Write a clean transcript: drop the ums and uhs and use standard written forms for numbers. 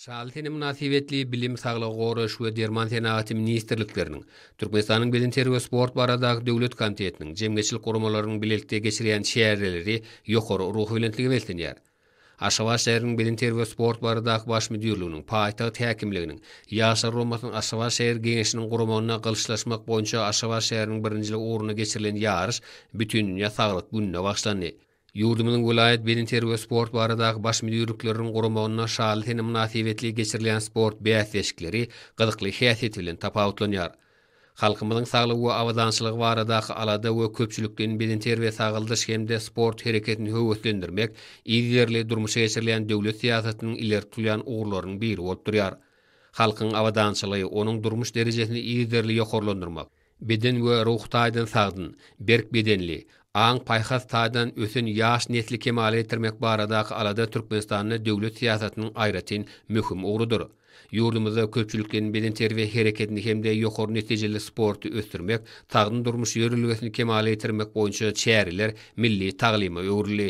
Şanly sene mynasybetli Bilim, Saglygy goraýyş we derman senagaty ministrlikleriniň, Türkmenistanyň Bedenterbiýe we sport baradaky döwlet komitetiniň, jemgyýetçilik guramalarynyň bilelikde geçirýän çäreleri ýokary ruhubelentlige beslenýär. Aşgabat şäheriniň Bedenterbiýe we sport baradaky baş müdirliginiň, paýtagt häkimliginiň, Ýaşlar guramasynyň Aşgabat şäher Geňeşiniň guramagynda gylyçlaşmak boýunça Aşgabat şäheriniň birinjiligi ugrunda geçirilen ýaryş Bütindünýä saglyk gününe bagyşlandy. Ýurdumyzyň welaýat bedenterbiýe we sport baradaky baş müdirlikleriniň guramagynda şanly sene mynasybetli geçirilýän sport bäsleşikleri gyzykly häsiýeti bilen tapawutlanýar. Halkymyzyň saglygy we abadançylygy baradaky alada we köpçülikleýin bedenterbiýe-sagaldyş hem-de sport hereketini höweslendirmek yzygiderli durmuşa geçirilýän döwlet syýasatynyň ileri tutulýan ugurlarynyň biri bolup durýar. Halkyň abadançylygy, onuň durmuş derejesini yzygiderli ýokarlandyrmak, Beden we ruhy taýdan sagdyn, berk bedenli, aň-paýhas taýdan ösen ýaş nesli kemala getirmek baradaky alada Türkmenistanda döwlet syýasatynyň aýratyn möhüm ugrudyr. Ýurdumyzda köpçülikleýin bedenterbiýe hereketini hem-de ýokary netijeli sporty ösdürmek, sagdyn durmuş ýörelgesini kemala getirmek boýunça çäreler milli taglyma öwrüldi.